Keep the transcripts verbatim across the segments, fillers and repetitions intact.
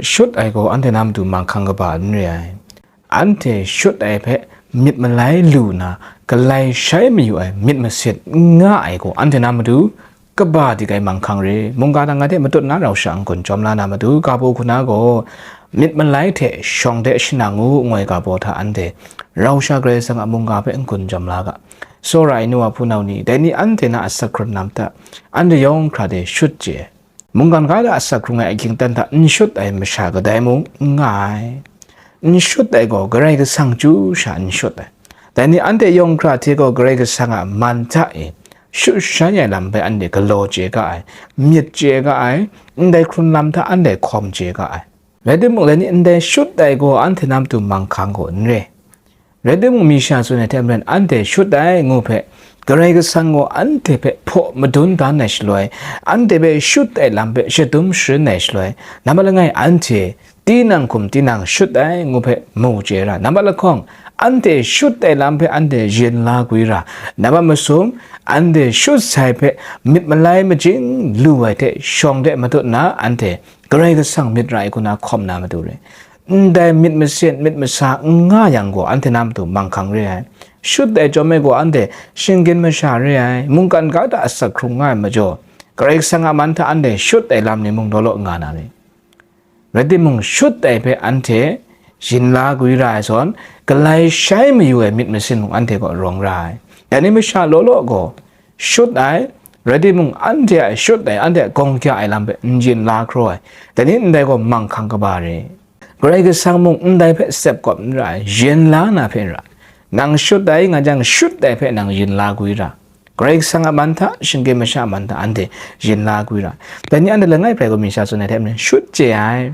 Shut ai gaw anhte na matu manghkang kaba n re ai. Anhte shut ai hpe myit malai lu na, galai shai mayu ai myit masin n nga ai gaw anhte na matu kaba dik ai manghkang re. Mungga dang a hte matut na rau sha n-gun jawm la na matu, ga baw hku na gaw, myit malai hte shawng de shanang u, ngoi ga baw hta anhte rau sha Karai Kasang a mungga hpe n-gun jawm la ga. Tsawra ai nu wa hpunau ni, dai ni anhte na asak hkrung lam hta, anhte yawng hkra de shut chye ai. Mungkan ga da asak hkrung ai ahkying aten hta n shut ai masha kadai mung n nga ai. N shut ai gaw Karai Kasang chyu sha n shut ai. Dai ni anhte yawng hkra hte gaw Karai Kasang a man hta e shut shai ai lam hpe anhte galaw chye ga ai, myit chye ga ai, ndai hkrun lam hta anhte hkawm chye ga ai. Rai timung, dai ni ndai shut ai gaw anhte na matu manghkang gaw n re. Rai timung, mi sha tsun ai hte maren, anhte shut ai ngu hpe, Karai Kasang gaw anhte hpe hpaw madun dan ai shaloi, anhte hpe shut ai lam hpe shadum sharin ai shaloi, nambat langai anhte tinang hkum tinang shut ai ngu hpe mu chye ra, nambat lahkawng, anhte shut ai lam hpe anhte yin la gwi ra, nambat masum, anhte shut sai hpe myit malai majing lu ai hte shawng de matut na, anhte Karai Kasang myit ra ai hku na hkawm na matu re. Ndai myit masin, myit masa n nga yang gaw, anhte na matu manghkang re ai. Shut ai chyawm e gaw, anhte shinggyim masha re ai. Mungkan ga da asak hkrung nga ai majaw, Karai Kasang a man hta anhte shut ai lam ni mung law law nga na re. Rai timung, shut ai hpe anhte yin la gwi ra ai zawn, galai shai mayu ai myit masin mung anhte kaw rawng ra ai. Dai ni masha law law gaw, shut ai, rai timung, anhte a shut ai, anhte a gawng kya ai lam hpe n yin la hkraw ai. Dai ni ndai gaw manghkang kaba re. Karai Kasang mung ndai hpe sep kawp n ra ai, yin la na hpe n ra. Nang shut ai nga jang, shut ai hpe nang yin la gwi ra. Karai Kasang a man hta, shinggyim masha a man hta, anhte yin la gwi ra. Dai ni anhte langai hpe gaw mi sha tsun ai hte maren, shut chye ai.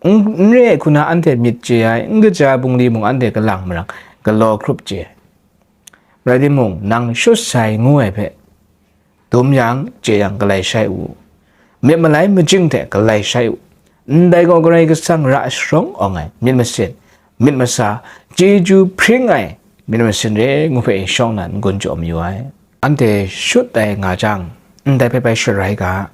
N, n re ai hku na anhte myit chye ai, n kaja bungli mung anhte kalang marang galaw hkrup chye ai. Rai timung, nang shut sai ngu ai hpe dum yang, chye yang, galai shai u. Myit malai majing hte galai shai u. Ndai gaw Karai Kasang ra sharawng awng ai myit masin, myit masa, chyeju hpring ai myit masin re ngu hpe shawng na n-gun jaw mayu ai. Anhte shut ai nga jang, ndai hpe bai sharai ga.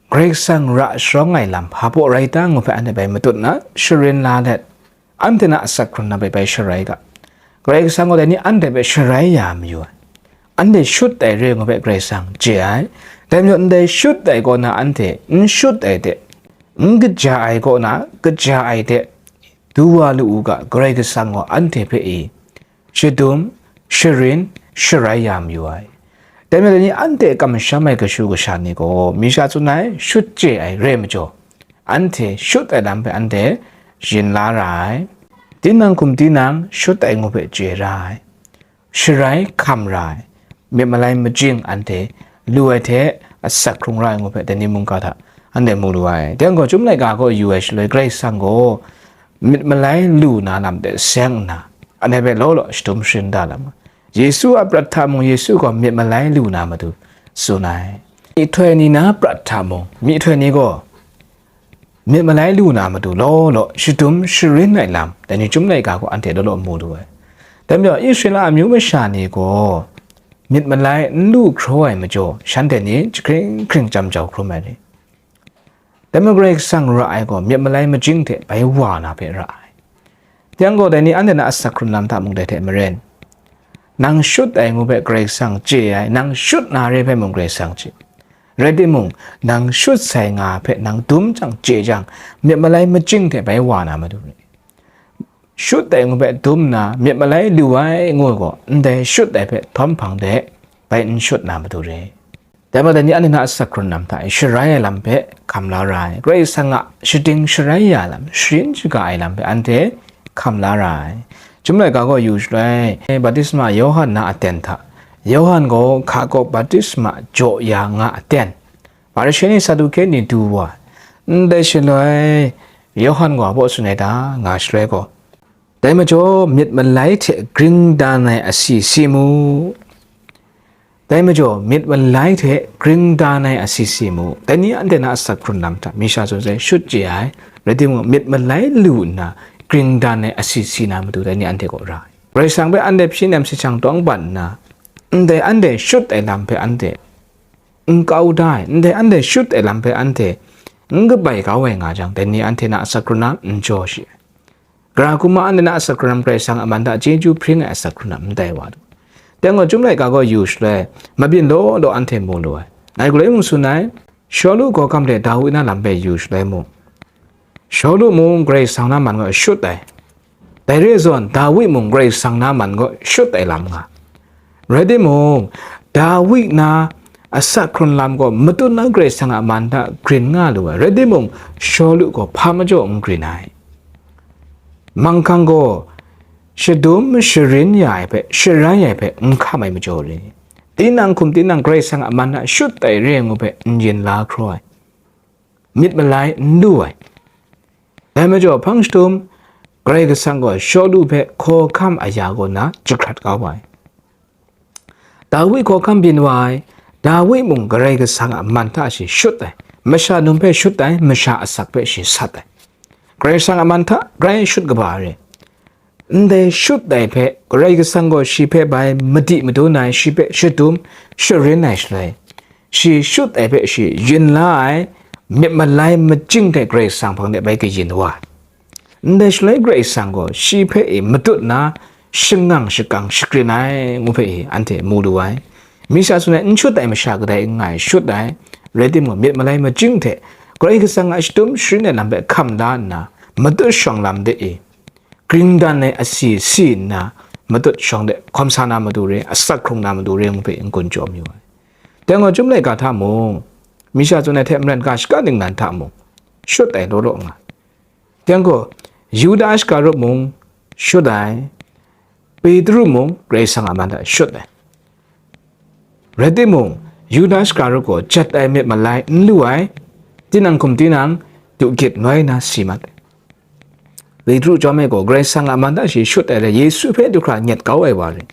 Karai Kasang ra sharawng ai lam hpa baw rai ta ngu hpe anhte bai matut na, sharin la let, anhte na asak hkrung na bai bai sharai ga. Karai Kasang gaw dai ni anhte hpe sharai ya mayu ai. Anhte shut ai re ngu hpe Karai Kasang chye ai. Dai majaw, ndai shut ai kaw na anhte n shut ai de, n kaja ai kaw na kaja ai de, du wa lu u ga, Karai Kasang gaw anhte hpe e shadum, sharin, sharai ya mayu ai. Dai majaw, dai ni anhte kamsham ai kashu kasha ni gaw, mi sha tsun ai, shut chye ai re majaw, anhte shut ai lam hpe anhte yin la ra ai. Tinang hkum tinang shut ai ngu hpe chye ra ai. Sharai hkam ra ai. Myit malai majing anhte lu ai hte asak hkrung ra ai ngu hpe dai ni mungga hta anhte mu lu ai. Dai yang gaw, Chyum laika kaw yu ai shaloi, Karai Kasang gaw myit malai lu na lam de seng nna, anhte hpe law law shadum sharin da lam ai. Yesu a prat hta mung, Yesu gaw myit malai lu na matu tsun ai. Myihtoi ni na prat hta mung, myihtoi ni gaw myit malai lu na matu law law shadum sharin ai lam, dai ni Chyum laika gaw anhte law law mu lu ai. Dai majaw, Israela amyu masha ni gaw myit malai n lu hkraw ai majaw, shanhte ni jahkring hkring jam jau hkrum ai ni. Dai majaw, Karai Kasang ra ai gaw myit malai majing hte bai wa na hpe ra ai. Yang gaw, dai ni anhte na asak hkrun lam hta mung dai hte maren, nang shut ai ngu hpe Karai Kasang chye ai, nang shut na re hpe mung Karai Kasang chye. Rai timung, nang shut sai nga hpe nang dum jang chye jang, myit malai majing hte bai wa na matu re. Shut ai ngu hpe dum nna, myit malai lu ai ngu gaw, ndai shut ai hpe htawm hpang de bai n shut na matu re. Dai majaw, dai ni anhte na asak hkrun lam hta e sharai ai lam hpe hkam la ra ai, Karai Kasang a shading sharai ya ai lam, sharin shaga ai lam hpe anhte hkam la ra ai. Chyum laika gaw yu shaloi, Baptisma Yawhan na aten hta, Yawhan gaw hka kaw baptisma jaw ya nga aten, Hparishe ni, Saduke ni du wa, ndai shaloi Yawhan gaw a baw tsun ai ta nga shaloi gaw, dai majaw myit malai hte gring dan ai asi si mu. Dai majaw, myit malai hte gring dan ai asi si mu. Dai ni anhte na asak hkrun lam hta, mi sha zawn sai shut chye ai, rai timung, myit malai lu nna gring dan ai asi si na matu, dai ni anhte kaw ra ai. Karai Kasang hpe anhte hpyi nem si jang tawng ban nna, ndai anhte shut ai lam hpe anhte n kau da ai, ndai anhte shut ai lam hpe anhte n kabai kau ai nga jang, dai ni anhte na asak hkrun na n jaw shi ai. Gara hkrum ma, anhte na asak hkrun na Karai Kasang a man hta chyeju hpring ai asak hkrun na ndai wa du. Dai gaw, Chyum laika gaw yu shaloi, mabyin law law anhte mu lu ai. Ngai galoi mung tsun ai, Shawlu hkawhkam hte Dawi na lam hpe yu shaloi mung, Shawlu mung Karai Kasang na man gaw shut ai. Dai re ai zawn, Dawi mung Karai Kasang na man gaw shut ai lam nga. Rai timung, Dawi na asak hkrun lam gaw matut na Karai Kasang a man hta grin nga lu ai. Rai timung, Shawlu gaw hpa majaw n grin ai. Manghkang gaw shadum sharin ya ai hpe, sharai ai hpe n hkam ai majaw re. Tinang hkum tinang Karai Kasang a man hta shut ai re ai ngu hpe n yin la hkraw ai. Myit malai n lu ai. Dai majaw, hpang shadum, Karai Kasang gaw Shawlu hpe hkawhkam aya kaw na jahkrat kau ai. Dawi hkawhkam byin wa ai, Dawi mung Karai Kasang a man hta shi shut ai, masha num hpe shut ai, masha asak hpe shi sat ai. Karai Kasang a man hta grai shut kaba re. Ndai shut ai hpe, Karai Kasang gaw shi hpe bai madi madun ai, shi hpe shadum sharin ai shaloi, shi shut ai hpe shi yin la ai, myit malai majing hte Karai Kasang hpang de bai kayin wa ai. Ndai shaloi Karai Kasang gaw shi hpe e matut na, shangang shakang shakrin ai ngu hpe e anhte mu lu ai. Mi sha tsun ai, n shut ai masha kadai n nga ai, shut ai, rai timung, myit malai majing hte Karai Kasang a shadum sharin ai lam hpe hkam da nna, matut shawng lam de e, gring dan ai asi si nna, matut shawng de hkawm sa na matu re, asak hkrung na matu re ngu hpe n-gun jaw mayu ai. Dai gaw, Chyum laika hta mung, mi sha tsun ai hte maren ga shaka ningnan hta mung, shut ai law law nga. Dai gaw, Yuda Iskarut mung shut ai, Petru mung Karai Kasang a man hta shut ai. Rai timung, Yuda Iskarut gaw jat ai myit malai n lu ai, tinang hkum tinang du gyit noi na si mat ai. Petru chyawm e gaw Karai Kasang a man hta shi shut ai rai, Yesu hpe du hkra nyet kau ai wa rai.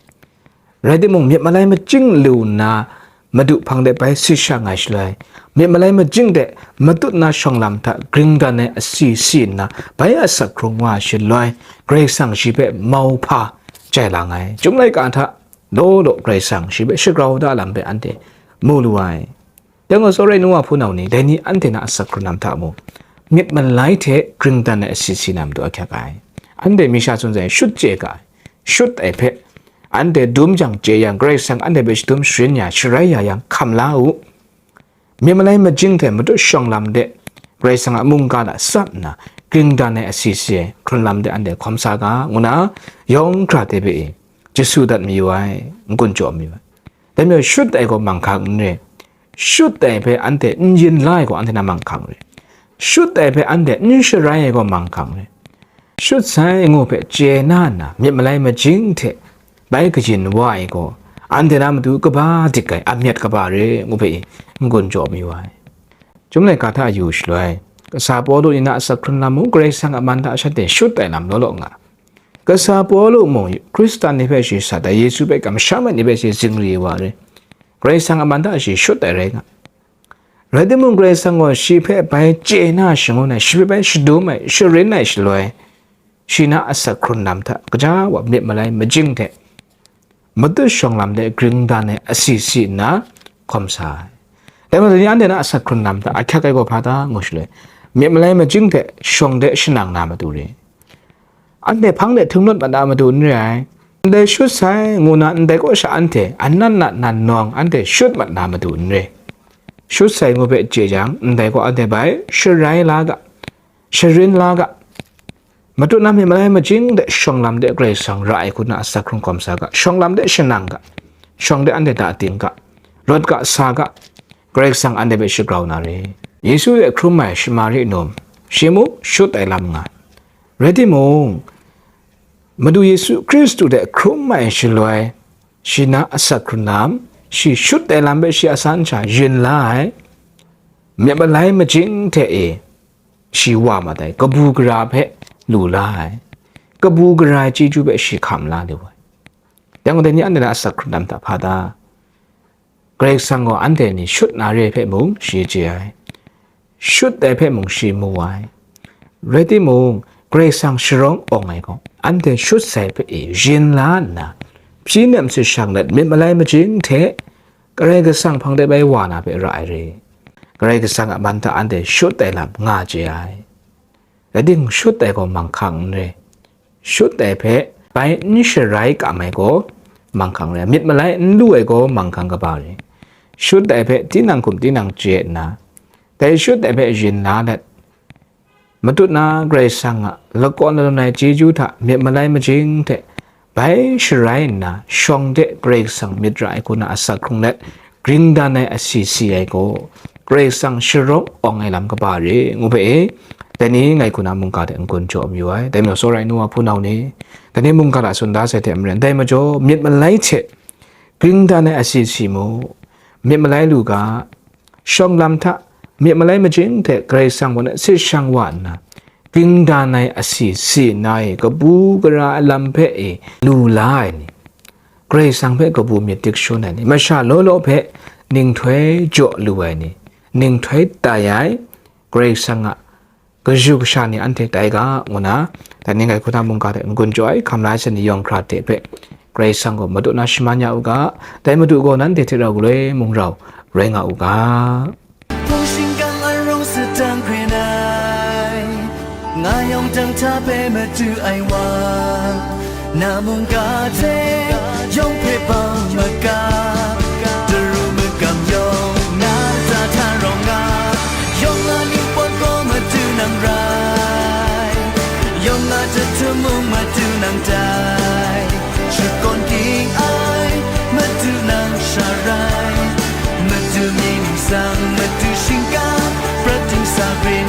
Rai timung, myit malai majing lu nna, Madu hpang de bai si shang ai shaloi, myit malai majing de matut na shawng lam hta gring dan ai asi si nna, bai asak hkrung wa ai shaloi, Karai Kasang shi hpe mau hpa jai lang ai. Chyum laika hta law law Karai Kasang shi hpe shagrau da lam hpe anhte mu lu ai. Dai gaw, tsawra ai nu wa hpunau ni, dai ni anhte na asak hkrun lam hta mung, myit malai hte gring dan ai asi si na matu ahkyak ai. Anhte mi sha tsun sai, shut chye ga ai, shut ai hpe, anhte dum jang chye yang, Karai Kasang anhte hpe shadum sharin ya, sharai ya yang, hkam la u. Myit malai majing hte matut shawng lam de, Karai Kasang a mungga hta tsap nna, gring dan ai asi si ai hkrun lam de anhte hkawm sa ga, ngu na, yawng hkra hte hpe e, Jesu dat mayu ai, n-gun jaw mayu ai. Dai majaw, shut ai gaw manghkang n re. Shut ai hpe anhte n yin la ai gaw, anhte na manghkang re. Shut ai hpe anhte n sharai ai gaw manghkang re. Shut sai ngu hpe chye na nna, myit malai majing hte bai kayin wa ai gaw, anhte na matu kaba dik ai, a myat kaba re ngu hpe n-gun jaw mayu ai. Chyum laika hta yu shaloi, kasa Pawlu ni na asak hkrun lam mung, Karai Kasang a man hta shanhte shut ai lam law law nga. Kasa Pawlu mung Hkristan ni hpe shi sat ai, Yesu hpe kamsham ai ni hpe shi zingri wa re. Karai Kasang a man hta shi shut ai rai nga. Rai timung, Karai Kasang gaw shi hpe bai chye na shangun ai, shi hpe bai shadum ai, sharin ai shaloi, shi na asak hkrun lam hta kaja wa myit malai majing hte matut shawng lam de gring dan ai asi si nna hkawm sa ai. Dai majaw, dai ni anhte na asak hkrun lam hta ahkyak ai gaw hpa ta ngu shaloi, myit malai majing hte shawng de shanang na matu re. Anhte hpang de htum lut mat na matu n re ai. Ndai shut sai ngu na ndai kaw sha anhte anan na nan nawng anhte shut mat na matu n re. Shut sai ngu hpe chye jang, ndai kaw anhte bai sharai la ga, sharin la ga. Matut na myit malai majing de shawng lam de Karai Kasang ra ai hku na asak hkrung hkawm sa ga, shawng lam de shanang ga, shawng de anhte da ting ga, rawt ga, sa ga, Karai Kasang anhte hpe shagrau na re. Yesu de hkrum ai Shamari num, shi mung shut ai lam nga. Rai timung, Madu Yesu Hkristu de hkrum ai shaloi, shi na asak hkrun lam, shi shut ai lam hpe shi a san sha yin la ai, myit malai majing hte e, shi wa mat ai, kabu gara hpe lu la ai, kabu gara ai chyeju hpe shi hkam la lu ai. Dai gaw, dai ni anhte na asak hkrun lam hta hpa ta? Karai Kasang gaw anhte ni shut na re hpe mung shi chye ai, shut ai hpe mung shi mu ai. Rai timung, Karai Kasang sharawng awng ai gaw, anhte shut sai hpe e yin la nna, hpyi nem sut shang let myit malai majing hte Karai Kasang hpang de bai wa na hpe ra ai re. Karai Kasang a man hta anhte shut ai lam nga chye ai. Rai ting, shut ai gaw manghkang n re. Shut ai hpe bai n sharai kam ai gaw manghkang re. Myit malai n lu ai gaw manghkang kaba re. Shut ai hpe tinang hkum tinang chye nna, dai shut ai hpe yin la let, matut na Karai Kasang a lakawn lalawn ai chyeju hta myit malai majing hte bai sharai nna, shawng de Karai Kasang myit ra ai hku na asak hkrung let, gring dan ai asi si ai gaw, Karai Kasang sharawng awng ai lam kaba re, ngu hpe e, dai ni ngai hku na mungga hte n-gun jaw mayu ai. Dai majaw, tsawra ai nu wa hpunau ni, dai ni mungga hta tsun da sai hte maren, dai majaw myit malai hte gring dan ai asi si mu, myit malai lu ga, shawng lam hta myit malai majing hte Karai Kasang gaw na sit shang wa nna, gring dan ai asi si nna e, kabu gara ai lam hpe e lu la ai ni, Karai Kasang hpe kabu myit dik shun ai ni, masha law law hpe ninghtoi jaw lu ai ni, ninghtoi tai ai, Karai Kasang a kaju kasha ni anhte tai ga, ngu na, dai ni ngai hku na mungga hte n-gun jaw ai, hkam la ai sha ni yawng hkra hte hpe Karai Kasang gaw matut na shaman ya u ga, dai Madu gaw nanhte hte rau galoi mung rau rai nga u ga. Hpung shingkang a rung sadang hkren ai, nga yawng dang hta hpe madu ai wa, na mungga hte yawng hpe bau maga, daru magam yawng na hta hta rawng nga, yawng a lingpawt gaw madu nang rai, yawng a jahtum mung madu nang tai, shakawn ging ai madu nang sha rai, madu mying ningsang, madu shingkang, prat dingsa rin